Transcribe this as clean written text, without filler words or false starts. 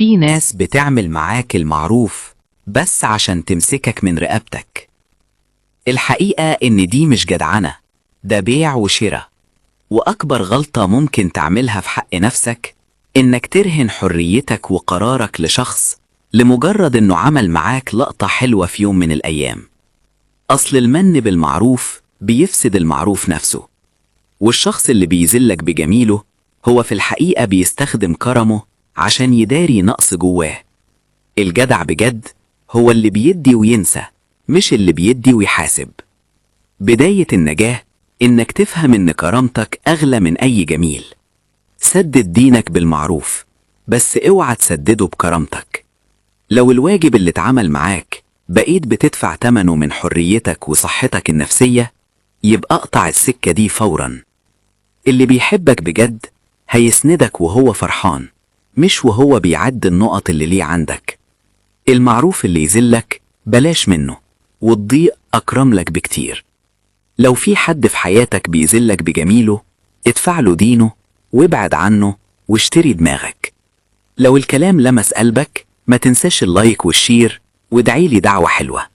في ناس بتعمل معاك المعروف بس عشان تمسكك من رقبتك. الحقيقة إن دي مش جدعنة، ده بيع وشراء. وأكبر غلطة ممكن تعملها في حق نفسك إنك ترهن حريتك وقرارك لشخص لمجرد إنه عمل معاك لقطة حلوة في يوم من الأيام. أصل المن بالمعروف بيفسد المعروف نفسه، والشخص اللي بيذلك بجميله هو في الحقيقة بيستخدم كرمه عشان يداري نقص جواه. الجدع بجد هو اللي بيدي وينسى، مش اللي بيدي ويحاسب. بداية النجاة إنك تفهم إن كرامتك أغلى من أي جميل. سدد دينك بالمعروف، بس اوعى تسدده بكرامتك. لو الواجب اللي اتعمل معاك بقيت بتدفع تمنه من حريتك وصحتك النفسية، يبقى اقطع السكة دي فورا. اللي بيحبك بجد هيسندك وهو فرحان، مش وهو بيعد النقط اللي ليه عندك. المعروف اللي يذلك بلاش منه، والضيق أكرم لك بكتير. لو في حد في حياتك بيذلك بجميله، ادفع له دينه وابعد عنه واشتري دماغك. لو الكلام لمس قلبك ما تنساش ال like وال share، وادعيلي دعوة حلوة.